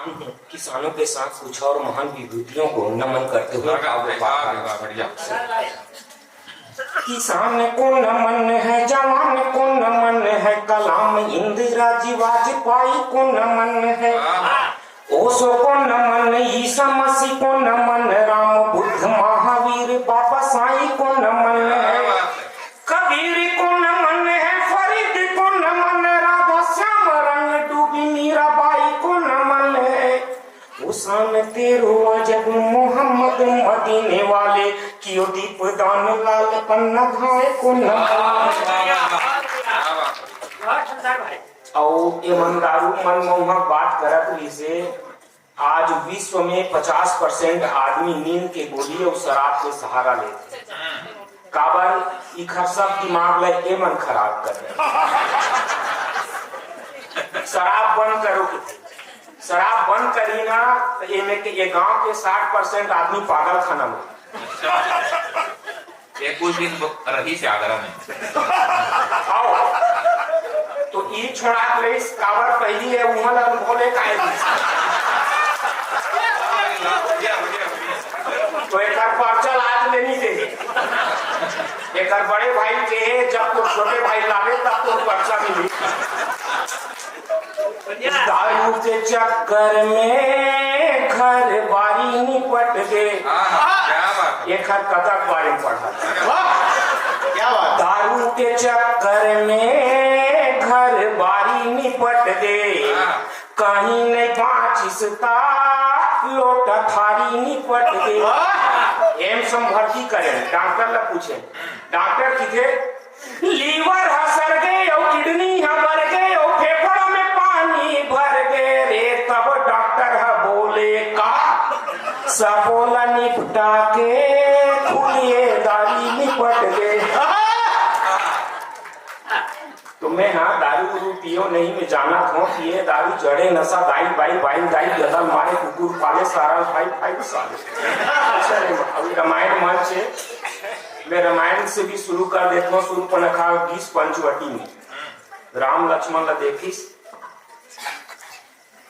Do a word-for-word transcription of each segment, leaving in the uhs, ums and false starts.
किसानों के साथ कुछ और महान विभूतियों को नमन करते हुए वाह, वाह, वाह, बढ़िया। किसान को नमन है, जवान को नमन है, कलाम, इंदिरा जी, वाजपेयी को नमन है, वाह, वाह। ओशो को नमन, ईसा मसीह को नमन, राम, बुद्ध, महावीर, बाबा साईं को नमन है, कबीर को नमन है, फरीद को नमन, राधा श्याम, रंग डूबी, मीराबाई को नमन है। हुसैन तेरो अजब, मोहम्मद मदीने वाले, कियो दीप दान, लाल पन्ना धाय को नमन। अउ ये मन दारू मन मउहा बात करत रहिसे, आज विश्व में पचास परसेंट आदमी नींद के गोली अउ शराब के सहारा लेथे। काबर? इखर सब दिमाग ल एमन खराब कर दे। शराब बंद करो किथे। शराब बंद करी ना, त एमे के, ये गांव के साठ परसेंट आदमी पागल खाना में। ये कुछ दिन ब-, रही से आगरा में। आओ। तो ई छोड़ा के रहीस, काबर पहिली है, उहाँ ला बोले काहे नहीं? तो एकर पर्चा आज ले नहीं दे। एकर बड़े भाई के, जब तो छोटे भाई लावे, तब तो पर्चा मिली। दारू के चक्कर में घर बारी निपट गे। हाँ, हाँ, क्या बात है। एखर कतक बारी पढ़ा। वाह, क्या बात। दारू के चक्कर में घर बारी निपट गे। हाँ। कहीं नहीं बाँचिस ता लोटा थारी निपट गे। वाह। एम्स में भर्ती करे, डॉक्टर ला पूछे, डॉक्टर किथे, लीवर ह सर गे अउ किडनी ह मर गे अउ फेफड़ा में पानी भर गे रे। तब डॉक्टर ह बोले का, सबो ला निपटा के खुलिए दारी निपट गे। तो मैं हाँ दारू उरू पियो नहीं, मैं जानत हों कि ये दारू जड़े नशा, दाई बाई बाई दाई, गदल मारे कुकुर पाले, सारा भाई भाई साले। अच्छा रे, अभी रामायण मंच है, मैं रामायण से भी शुरू कर देता हूँ। सूर्पनखा गिस पंचवटी में, राम लक्ष्मण ला देखिस,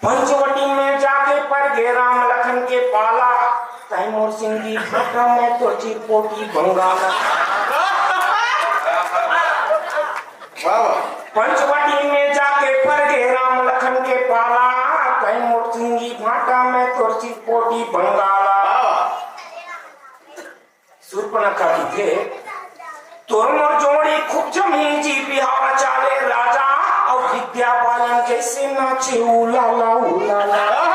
पंचवटी में जाके पर गे राम लखन के पाला, तय मोर सिंगी भाटा में तो चिरपोटी बंगाला। वाह, वाह। पंचवटी में जाके पर गे राम लखन के पाला, तय मोर सिंगी भाटा में तो चिरपोटी बंगाला। वाह, वाह। सूर्पनखा कहिथे, "तोर मोर जोड़ी खूब जमी जी, बिहाव चाले राजा, अउ विद्या बालन जइसे नाचे उलाला, उलाला।"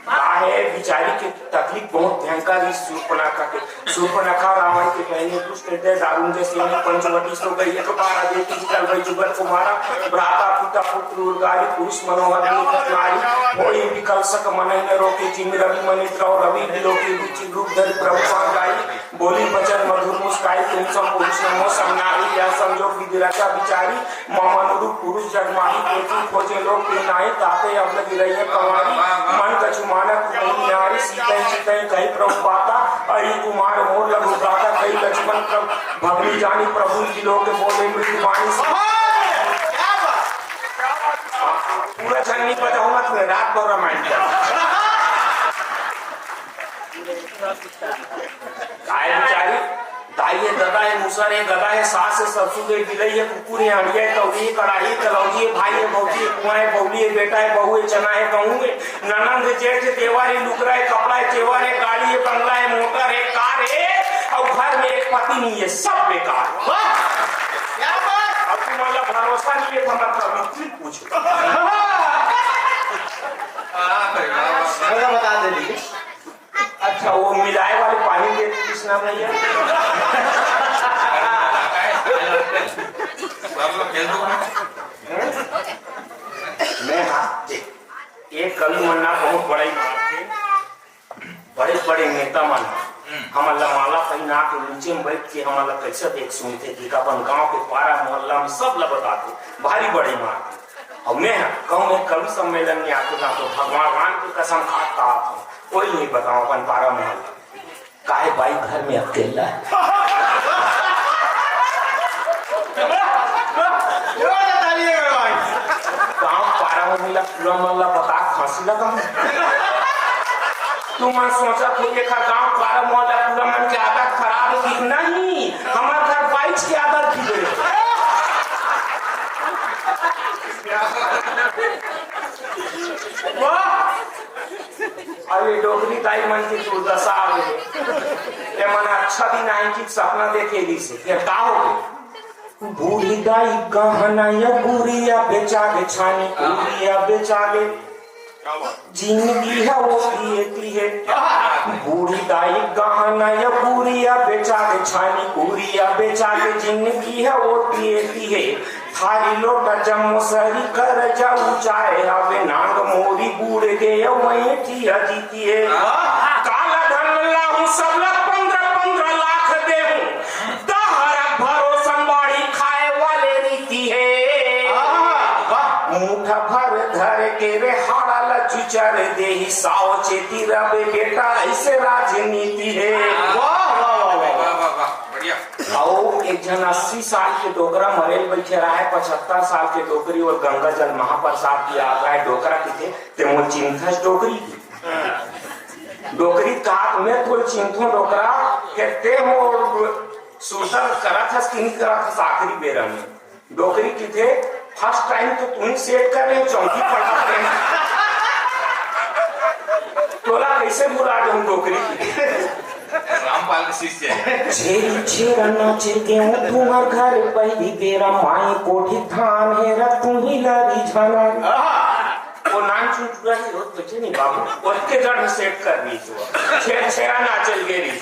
काहे बिचारी के तकलीफ बहुत भयंकर हे सूर्पनखा के। सूर्पनखा रावण के बहिनी दुष्ट हृदय दारुण जइसे पंचवटी सो गई, एक बार देख निकल गई जुगत को मारा, भ्राता पिता पुत्र उर्गारी, पुरुष मनोहर मुख नारी, होई विकल सक मनहि न रोके, जिमि रवि मनि द्रव रवि बिलोके, रुचि रूप धरि प्रभु पाँव जाई, बोली बचन मधुर मुस्काई, तुम सम पुरुष नमो सम नारी, यह संजोग विधि रचा बिचारी, मम अनुरूप पुरुष जग माही, कोई खोजे लोक तिन नाही, ताते अब लगी रहिए कंवारी, मन कछु मानत नहीं नारी, सीतै चितै कही प्रभु बाता, अहि कुमार मोर लघु भ्राता, कही लक्ष्मण प्रभु भगनी जानी, प्रभु जी लोक बोले मृदु बानी। क्या बात? पूरा छन्नी बजाऊंगा तुम्हें, रात भर रामायण का। काय बिचारी, दाई हे, ददा हे, मुसर हे, गदा हे, सास हे, ससुर हे, बिलई हे, कुकुर हे, हड़िया हे, तौली हे, कड़ाही हे, कलौजी हे, भाई हे, भौजी हे, कुआं हे, बौली हे, बेटा हे, बहू हे, चना हे, गहूं हे, ननंद हे, जेठ हे, देवर हे, लुगरा हे, कपड़ा हे, जेवर हे, गाड़ी हे, बंगला हे, मोटर हे, कार हे, अउ घर में एक पति नहीं हे, सब बेकार। वाह! क्या बात! अब तुम्हारा भरोसा नहीं है, तो मैं कभी पूछ। हाँ, भाई, वाह, वाह, वाह। बता दे दीजिए। अच्छा, वो मिलाए वाले पानी के कृष्णा भैया। सब लोग खेल दो। मैं हाथ दे। ये कल मन्ना बहुत बड़ा ही बात है। बड़े-बड़े नेता मन हमन ला माला पहिना के नीचे में बैठ के हमन ला कैसे देख सुनथे कि अपन गांव के पारा मोहल्ला में सब ला बताथे, भारी बड़े मारथे। अउ मैं ह कहूं, मैं कवि सम्मेलन में आके ना तो भगवान राम के कसम खा के कहत हूं, कोई नहीं बताओ अपन पारा मोहल्ला। काहे बाई घर में अकेला है? जोरदार ताली है भाई। गांव पारा अरे मिला पूरा मन ला बता, फांसी लगा। तुमन सोचत हो, एखर गांव पारा मोहल्ला पूरा मन के आदत खराब हे कि नहीं? हमर घर बाइच के आदत बिगड़े। वाह! अरे डोकरी दाई मन के दुर्दशा आ गई। ये मन अच्छा दिन आए कि सपना देखे रहिसे, फिर का हो गए? बूढ़ी दाई गहना या गुरिया बेचा गे छानी, गुरिया बेचा गे। जिंदगी हे वो पिए पिए। बूढ़ी दाई गहना या गुरिया बेचा गे छानी, गुरिया बेचा गे। जिंदगी हे वो पिए पिए। थारी लोटा जम्मो सरी कर जाऊ चाहे हवे नांग मोरी बूढ़ गे या वहीं ठिया जीती है। काला धन लाहूं सब ला पंद्रह पंद्रह लाख देहूं। दहर भरोसन बाड़ी खाए वाले रीति हे। आहा, वाह। मुठा भर धर के रे हाड़ा ला चुचर देही, सावचेती रबे बेटा, ऐसे राजनीति हे। वाह, वाह, वाह, वाह। वाह, वाह, वाह, बढ़िया। अउ एक झन अस्सी साल के डोकरा मरेल बइठे रहे, पचहत्तर साल के डोकरी अउ गंगा जल महाप्रसाद की यात्रा हे। डोकरा किथे, ते मोर चिंथस डोकरी की। डोकरी कहा, मैं तोर चिंथो डोकरा, के ते मोर सुरता करत हस कि नहीं करत हस आखिरी बेरा में। डोकरी किथे, फर्स्ट टाइम तो तू ही सेट कर रहे, चौकी पड़ा रहे। तोला कैसे बुला दे हम डोकरी की? रामपाल के शिष्य हे। छेरी छेरा नाचे के हूँ तुम्हार घर पहली बेरा माई कोठी धान हेरा तू ही लरी झना। आहा। वो नान चुन चुरा ही हो, तो नहीं बाबू, उसके जड़ में सेट कर दी तो। छेर छेरा नाचल गे रही।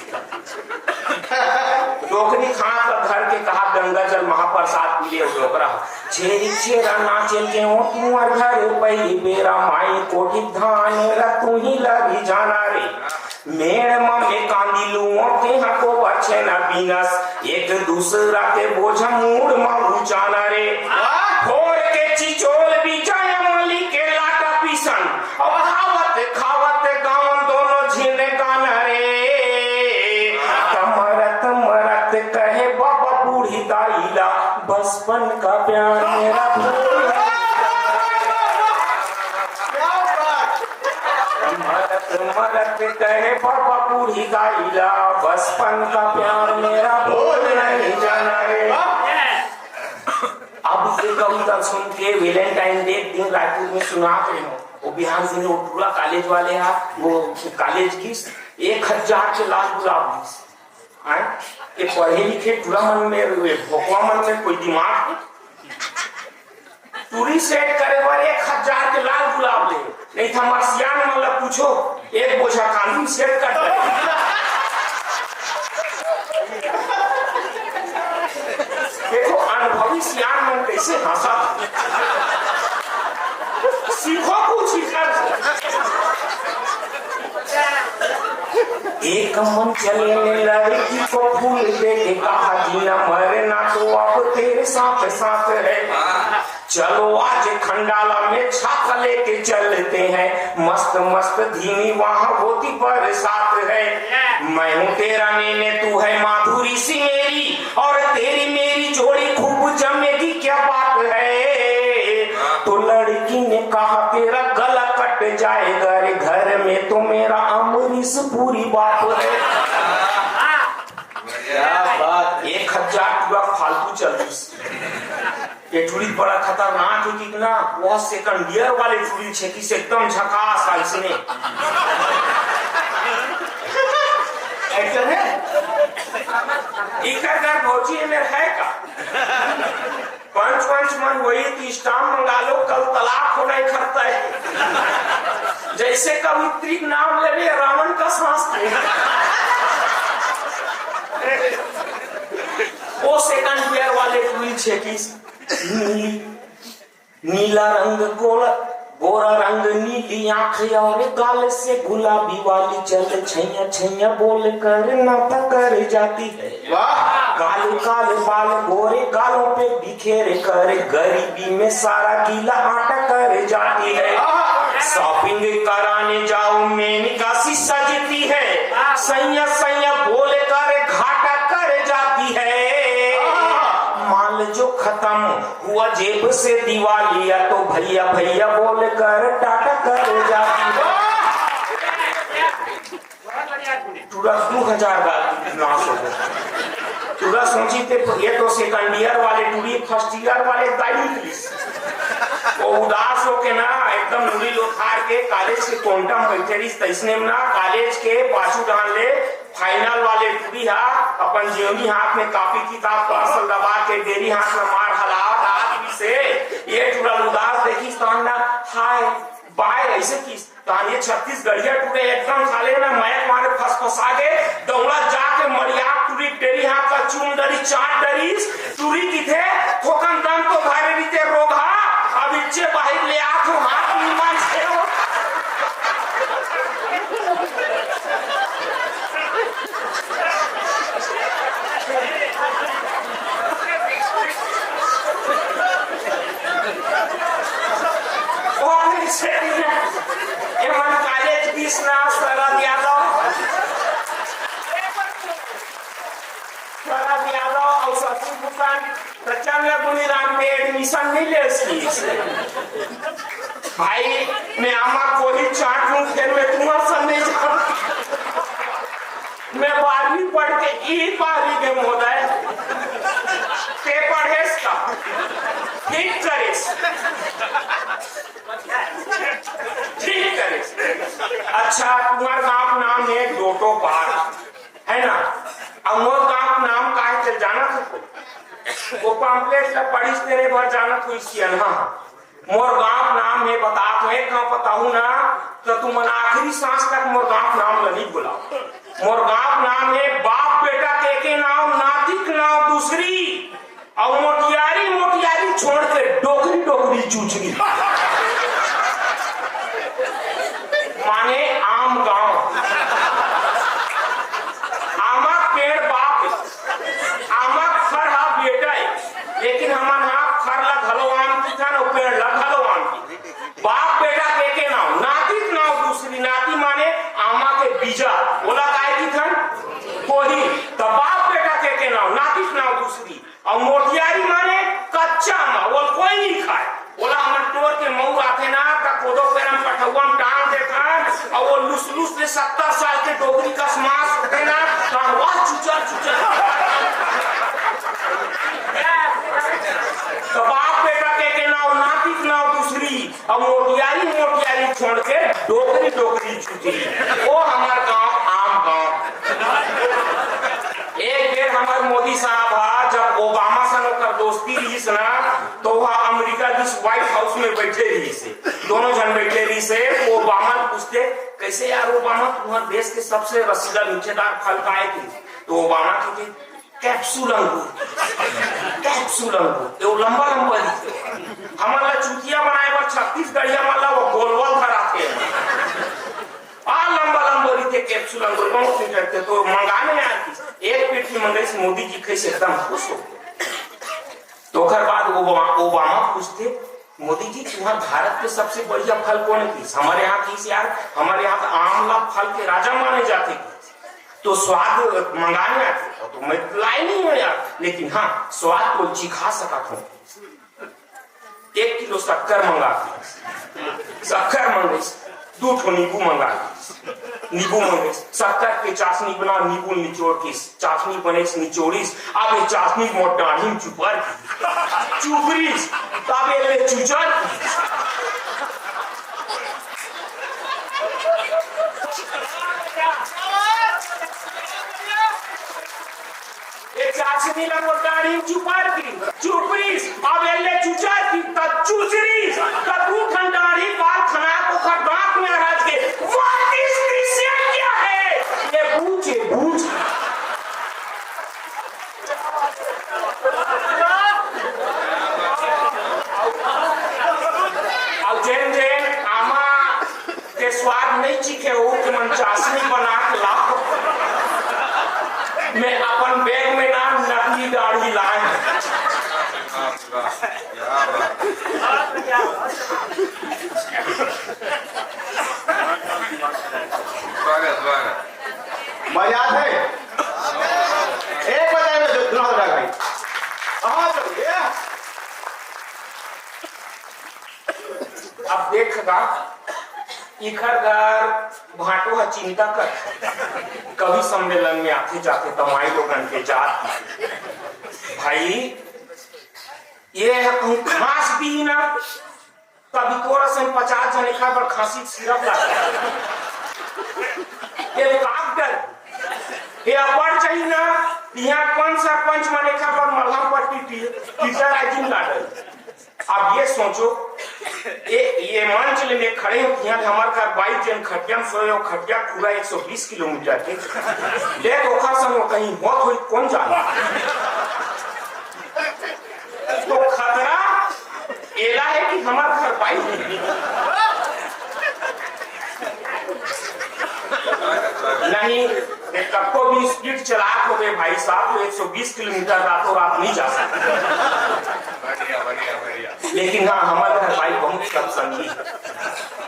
डोकरी खां का घर के कहा गंगा जल महाप्रसाद पी ले डोकरा। छेरी छेरा नाचल गे हूँ तुम्हार घर पहली बेरा माई कोठी धान हेरा तू ही लरी झना रे। मेड़ म में कांदी लुओं, तेहा गोबर छेना बीनस, एक दूसरा के बोझा मूड़ म उचाना रे। वाह! फोर के चिचोल बीजा अमली के लाटा पीसन, अब खावत खावत गावन दोनों झिन गाना रे। त मरत मरत कहे बाबा बूढ़ी दाई ला, बचपन का प्यार मेरा भूल मरत मरत कहे बाबा बूढ़ी दाई ला, बचपन का प्यार मेरा भूल नहीं जाना रे। अब ये कविता सुन के वैलेंटाइन डे के दिन रायपुर में सुनात रहे हो, वो बिहान से वो पूरा कॉलेज वाले हा, वो कॉलेज की एक हजार के लाल गुलाब दी। आय, ये पढ़े लिखे टूरा मन में, ये भोकवा मन में कोई दिमाग हे? टूरी सेट करे बर एक हजार के लाल गुलाब ले, नहीं तो हमार सियान मन ला पूछो, एक बोझा कानून सेट कर दे। देखो, अनुभवी सियान मन कैसे हंसा। सीखो कुछ इधर। एक मन चले ने लड़की को फूल दे के कहा, जीना मरना तो अब तेरे साथ साथ है। चलो आज खंडाला में छाता लेके चलते हैं, मस्त मस्त धीमी वहाँ होती बरसात है। मैं हूँ तेरा नेने, तू है माधुरी सी मेरी, और तेरी मेरी जोड़ी खूब जमेगी, क्या बात है। तो लड़की ने कहा, तेरा गला कट जाएगा रे, घर में तो मेरा अमरीश पूरी बाप है। क्या बात। एक हजार पूरा फालतू चल रही। ये टूरी बड़ा खतरनाक हे कि ना, वो सेकंड ईयर वाले टूरी छेकिस एकदम झकास अइसने। ऐसा है? इकर घर भौजी हे, मेर है का? पंच पंच मन वही तो स्टाम्प मंगा लो, कल तलाक होना ही खतरा है। जैसे कवित्री के नाम लेवे, रावण का सांस थे। वो सेकंड ईयर वाले टूरी छेकिस। नीला रंग गोरा, गोरा रंग नीली आंख और गाल से गुलाबी वाली चल छैया छैया बोल कर नाता कर जाती है। वाह। काल काल बाल गोरे गालों पे बिखेर कर गरीबी में सारा गीला आटा कर जाती है। शॉपिंग कराने जाओ मेनका सी सजती है, सैया सैया बोल कर घाटा कर जाती है। माल जो खत्म हुआ जेब से दिवालिया तो भैया भैया बोलकर टाटा कर जाती। टूरा दू हजार का नाश हो गया। टूरा सोची थे, ये तो सेकंड ईयर वाले टूरी फर्स्ट ईयर वाले दाई निकली। वो उदास होके ना एकदम मुड़ी लोथार के कॉलेज के कोंटा में बैठे रही। तैसने में ना कॉलेज के पाछू डाल ले फाइनल वाले टूरी हा अपन जेवनी हाथ में कॉपी किताब पेंसिल दबा के डेरी हाथ में मार हला आदमी से। ये टूरा उदास देखी स्थान ना हाय बाय ऐसे की स्थान ये छत्तीसगढ़िया टूरे एकदम साले ना मैक मारे फसफसा गे। दौड़ा जाके मरियाक टूरी डेरी हाथ का चूम डरी चाट डरीस। टूरी किथे थोकन दम तो भारे बीते रोग हा। अब इच्छे बाहिर ले आत हो हाथ निमान से हो। ओकरे से ये मन कॉलेज बीस ना शरद यादव, शरद यादव और शशि भूषण तो चंद्र गुनी राम पे एडमिशन नहीं ले सकी। भाई, मैं आमा कोई चाट लूं, फिर मैं तुम्हारे साथ नहीं जाऊं। मैं बारहवीं पढ़ के ई पारी के मोदाय। ते पढ़ेस का? ठीक करेस। ठीक करेस। अच्छा, तुम्हार गांव नाम है डोटो पार, है ना? अब मोर गांव नाम का है, चल जाना था। वो पम्पलेट ला पढ़िस तेरे भर जाना तू सियन, हाँ। मोर गांव नाम हे, बतात हों, एक गांव बताहूं ना, त तुमन आखिरी सांस तक मोर गांव नाम ल नइ भुलाव। मोर गांव नाम हे, बाप बेटा के के नाव, नाती के नाव दूसरी, अउ मोटियारी, मोटियारी छोड़ के डोकरी, डोकरी चूचरी। माने आम गांव। आमा के पेड़ बाप हे, आमा के फर हा बेटा हे, लेकिन हमन हा फर ला घलो आम किथन अउ पेड़ ला घलो आम किथन। बाप बेटा के के नाव, नाती के नाव दूसरी, नाती माने आमा के बीजा, ओला काय किथन? कोही। त बाप बेटा के के नाव, नाती के नाव दूसरी, अउ मोटियारी माने कच्चा आमा, ओला कोई नइ खाय। ओला हमन टोर के मऊर आथे ना, त कोदो पेरम पठउवा म टांग देथन, अउ वो लुसलुस ले सत्तर साल के डोकरी कस मांस होथे ना, त वाह चुचर चुचर। त बाप बेटा के के नाव, नाती के नाव दूसरी, अउ मोटियारी मोटियारी छोड़ के डोकरी डोकरी चुचरी। ओ हमर गांव आम गांव। एक बेर हमर मोदी साहब हा जब ओबामा सन ओकर दोस्ती रहिस ना, तो वह अमेरिका दिस व्हाइट हाउस में बैठे रहिस हे। दोनों झन बैठे रहिस हे। ओबामा ल पूछथे, "कैसे यार ओबामा, तुम्हार देश के सबसे रसीला मीठेदार फल का हे?" तो ओबामा कहिथे, "कैप्सूल अंगूर।" कैप्सूल अंगूर, ये लंबा लंबा दिखथे। हमन ला चुतिया बनाए बर छत्तीसगढ़िया मन ला वो गोलवल धराथे। आ लंबा लंबा रहिथे कैप्सूल अंगूर, बहुत मीठा रहिथे। तो मंगा नहीं यार, एक पेटी मंगाइस, मोदी जी खाइस, एकदम खुश हो गए। तो ओकर बाद ओबा-, ओबामा पूछथे, "मोदी जी, तुम्हार भारत के सबसे बढ़िया फल कौन हे?" कहिस, "हमर यहाँ," कहिस, "यार, हमर यहाँ तो आम ला फल के राजा माने जाथे," कहिस। "तो स्वाद मंगाने आथे, तो मैं लाए नहीं हूँ यार, लेकिन हाँ, स्वाद तो चिखा सकत हूँ।" एक किलो शक्कर मंगा के, शक्कर मंगइस, दू ठो नींबू मंगा के, नींबू मंगइस, शक्कर के चाशनी बना, नींबू निचोड़ के, चाशनी बने निचोड़िस, अब ये चाशनी मोर डाढ़ी में चुपर की, चुपरिस, तब ये ले चुचर की। ये चाशनी ला मोर डाढ़ी चुपर की, चुपरिस, अब एल्ले चुचर की, त चुचरिस, त दू ठन डाढ़ी बाल खना ओखर दांत में अरज के, "What is this? ये क्या है?" ये बूझ, ये बूझ। अब जेन जेन आमा के स्वाद नहीं चीखे हो, तुमन चाशनी बना के लाओ। मैं अपन बैग में ना नकली दाढ़ी लाए। स्वागत, स्वागत। मजा आथे? एक बजाए में जो सुना दो भाई। कहाँ चल गया? इखर घर भांटो ह चिंता कर, कवि सम्मेलन में आथे जाथे त माई लोगन के जात। भाई, ये ह कहूँ खांस दिही ना, तभी तोर असन पचास जने खा बर खांसी सिरप ला। ये काक डर, ये अपड़ जाही ना, इहाँ पंच सरपंच मन एखर बर मलहम पट्टी टी-, टीचर आइजिन ला डर। अब ये सोचो, ये, ये मंच ले में खड़े हो, इहाँ ले हमर घर बाईस जन खटिया में सोए हो, खटिया पूरा एक सौ बीस किलोमीटर के। ले तो ओखर संग कहीं मौत होई, कौन जाने? तो खतरा एला हे कि हमर घर बाईस जन। नहीं, ये कब को भी स्पीड चला हो गए भाई साहब, तो एक सौ बीस किलोमीटर रातों रात नहीं जा सकते। बढ़िया, बढ़िया, बढ़िया। लेकिन हाँ, हमारे घर भाई बहुत सत्संगी है।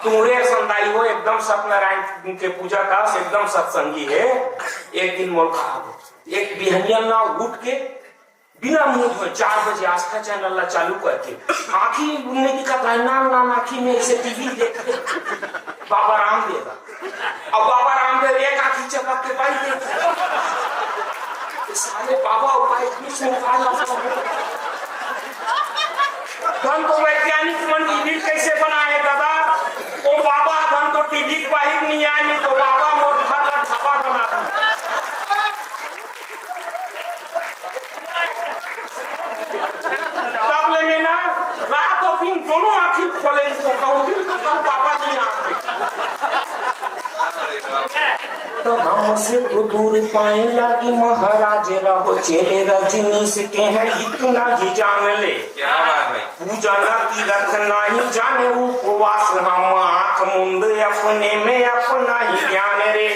तुम्हरे संदाई हो, एकदम सत्यनारायण के पूजा का, एकदम सत्संगी है। एक दिन मोर खा एक बिहनिया ना उठ के बिना मुंह धोए चार बजे आस्था चैनल ला चालू करके आंखी उनने दिखत रहे, नान नान आंखी में ऐसे टीवी देख के बाबा रामदेव। अब बाबा रामदेव एक आंखी चपक के पाई देख। साले बाबा और भाई बीच में खा ला। धन तो वैज्ञानिक मन टीवी कैसे बनाए दादा? वो बाबा धन तो टीवी बाहिर नहीं आए, नहीं तो बाबा मोर घर का ढाबा बना दे। तब ले मैं ना रात और दिन दोनों आंखें खोले, इसको कहूँ, दिल को कहूँ, पापा नहीं आते। तो हमसे तो दूर पाए लागी महाराज रहो, चेले रजनीश के हैं इतना ही जान ले। क्या बात है। पूजा ना तीरथ नहीं जाने उपवास, हम आंख मुंद अपने में अपना ही ज्ञान रे।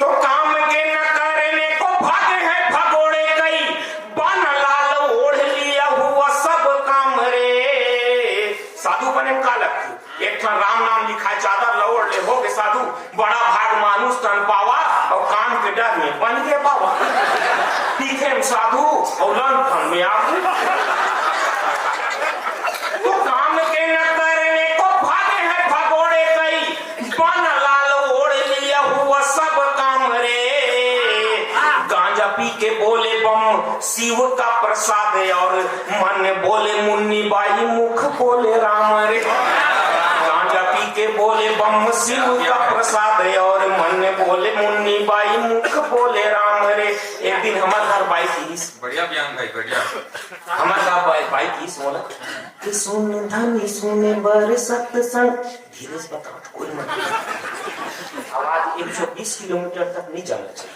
तो काम के न करने को भाग है भगोड़े कई, बन लाल ओढ़ लिया हुआ सब काम रे। साधु बने का लगथे, एक ठन राम नाम लिखाए चादर ल ओढ़ ले, हो गे साधु, बड़ा भाग मानुष तन पावा, और काम के डर में बन गे बाबा। पीछे में साधु और लंथन में आगू। तो काम के न करने को भागे है भगोड़े कई, बन लाल ओढ़ लिया हुआ सब काम रे। गांजा पी के बोले बम शिव का प्रसाद, और मन बोले मुन्नी बाई मुख बोले राम रे। गांजा पी के बोले बम शिव का प्रसाद, और मन बोले मुन्नी बाई मुख बोले राम रे। एक दिन हमर घर बाई किहिस, बढ़िया बयान भाई, बढ़िया। हमर घर बाई, बाई किहिस मोला कि सुन धनी सुने बर सत्संग, धीरे से बता, कोई मत। आवाज एक सौ बीस किलोमीटर तक नहीं जाना चाहिए।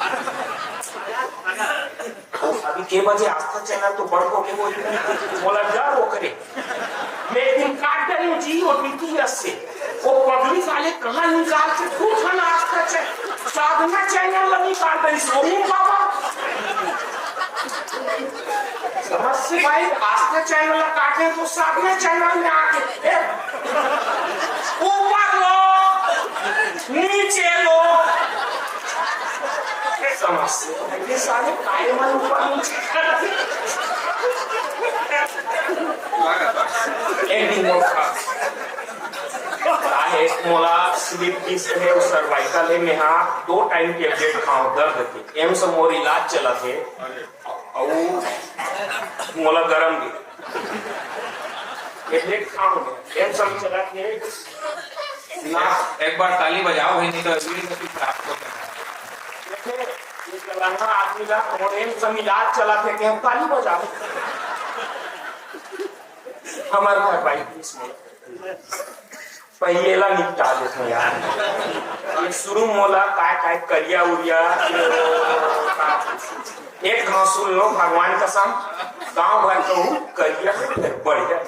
अभी के बजे आस्था चैनल तो बड़को के वो मोला डर वो करे। मैं एक दिन काट डरे हूँ जी, वो बीटीएस से। वो पगली साले कहाँ निकाल के खूब खाना आस्था चैनल, साधना चैनल ला निकाल डरिस, वो भी बाबा। समझ से भाई, आस्था चैनल ला काटे तो साधना चैनल में आके, ए, ऊपर लो, नीचे लो। समझ से भाई, ये साले काय मन ऊपर नीचे करते। एक दिन मोर का, काहे मोला स्लिप डिस्क है, वो सर्वाइकल है, मैं हाँ दो टाइम टेबलेट खाऊं दर्द के। एम्स मोर इलाज चलत हे। अरे। अउ मोला गरम दे। टेबलेट खाऊं मैं। एम्स में चलत हे। ना। एक बार ताली बजाओ भाई, नहीं तो अगली गति खराब हो जाएगा। देखे, ये फलाना आदमी ला मोर एम्स में इलाज चलत हे कि हम ताली बजाओ। हमर घर भाई बीच में। पहिले ला निपटा देथन यार। ये शुरू मोला काय काय करिया उरिया, एक घाव सुन लो भगवान कसम, गांव भर कहूँ करिया फिर बढ़िया।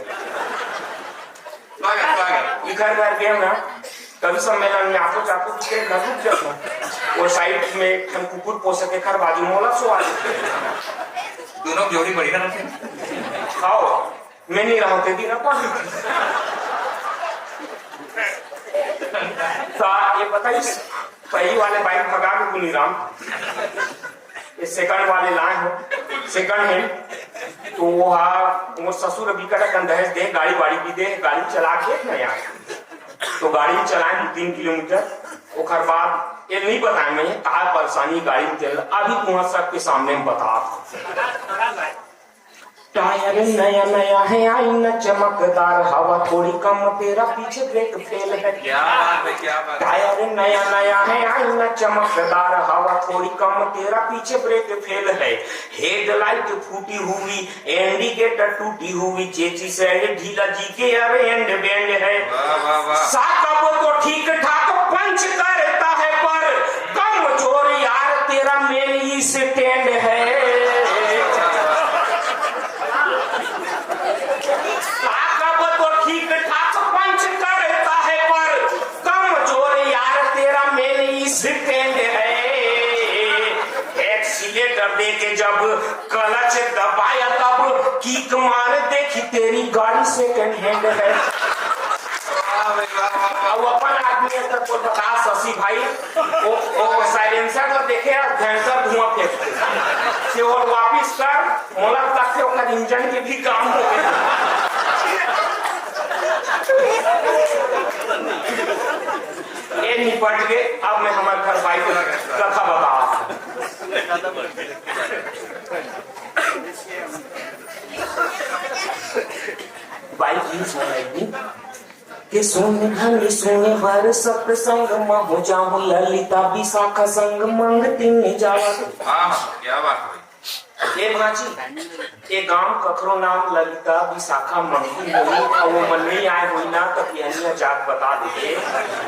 स्वागत, स्वागत। इखर घर गेम ना, कवि सम्मेलन में आतो जातो दूसरे घर रुक जातो। वो साइड में एक ठन कुकुर पोसत हे, एखर बाजू मोला सोवा देथे। दोनों जोड़ी बढ़िया रहते हैं। खाओ। मैं नहीं रहा हूँ, तेरी ना पानी। तो ये बताइए, पहली वाले बाइक भगा के गुनी राम, ये सेकंड वाले लाए हो, सेकंड हैंड, तो वो हा, वो ससुर अभी कदा कन दहेज दे, गाड़ी वाड़ी भी दे, गाड़ी चला के ना यार। तो गाड़ी चलाए दू तीन किलोमीटर, ओकर बाद ये नहीं बताए मैं का परेशानी गाड़ी में तेल, अभी तुम्हार सबके सामने में बता। टायर नया नया है, आईना चमकदार, हवा थोड़ी कम, तेरा पीछे ब्रेक फेल है। क्या बात है, क्या बात है। टायर नया नया है, आईना चमकदार, हवा थोड़ी कम, तेरा पीछे ब्रेक फेल है। हेडलाइट फूटी हुई, इंडिकेटर टूटी हुई, चेचिस है ढीला, जी के यार एंड बैंड है। वाह, वाह, वाह। साकब तो ठीक ठाक पंच करता है, पर कमजोर यार तेरा मेन स्टैंड है। साकब तो ठीक ठाक पंच करता है, पर कमजोर यार तेरा मेन स्टैंड है। एक्सीलेटर दे के जब क्लच दबाया, तब किक मार, देखी तेरी गाड़ी सेकंड हैंड है। वाह भाई, वाह, वाह, वाह। अब अपन आदमी है तो कोई बता, शशि भाई, वो, वो साइलेंसर ला देखे, और भयंकर धुआं फेंकथे। से वो वापिस कर, मोला लगथे ओकर इंजन के भी काम हो गए। ये निपट के अब मैं हमारे घर भाई को कथा बता। भाई की सुनाई के सुन घनी सुने बर सत्संग म हो जाहूं ललिता विशाखा संग मंगती में जावा। हाँ, हाँ, क्या बात है। ए भांची, ए गांव कखरो नाम ललिता विशाखा मंगती होई, अउ वो मन नहीं आए होई ना, त बिहनिया जात बता देते।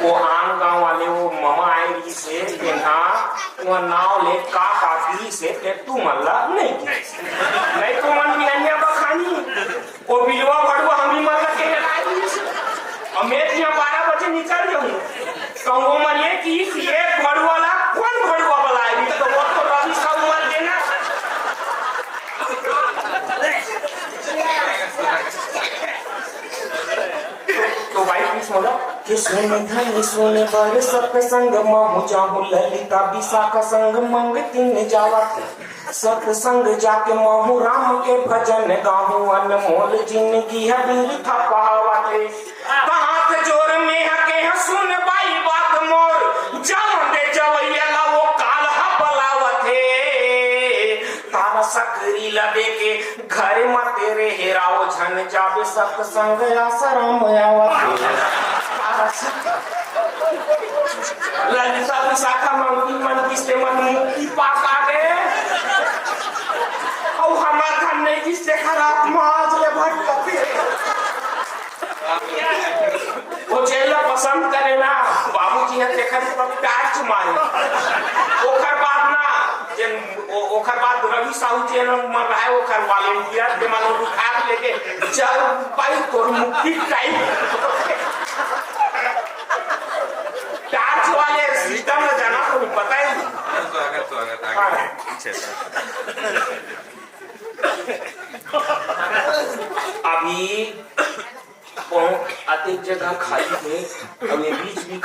वो आन गांव वाले वो ममा आए रही से, तेना वो नाव ले का का की से, ते तू मन ला नहीं की। नहीं तो मन बिहनिया बखानी। ओ बिलवा भड़ुआ हम ही मन ला के लाए रही से। अउ मैं तिहा बारह बजे निकल जाऊं। कहूं वो मन ये कि ये भड़ुआ ला कौन भड़ुआ बुलाए रही? तो वो तो रवि साहू मन के ना। तो भाई प्लीज मोला के सुन धनी सुने बर सत्संग म हो जाहूं ललिता विशाखा संग मंगती में जावा। सत्संग जाके महू राम के भजन गाहूं, अनमोल जिंदगी है बिरथा पावत हे। हाथ जोर में हके ह सुन बाई बात मोर, जावन दे जवैया ला वो काल ह बलावत हे। तारा सकरी ला देके घर म तेरे हेराओ झन जाबे सत्संग आसरा म आवत हे। तारा सक- ललिता विशाखा मंगती मन किस्ते मन मुक्ति पा पागे। अउ हमार धन नहीं किस्ते खराब माज ले भटकते। वो जेला पसंद करे ना, बाबूजी ह तेखर ऊपर टार्च मारे। ओखर बाद ना, जेन ओ-, ओखर बाद रवि साहू जी मन रहे, ओखर वॉलंटियर के मन उठा के लेके, "चल भाई, तोर मुक्ति टाइम।" टार्च वाले सिस्टम में जाना तो नहीं पता ही नहीं। स्वागत, स्वागत, आगे। हाँ। पीछे से। अभी बहुत अधिक जगह खाली है, अभी बीच बीच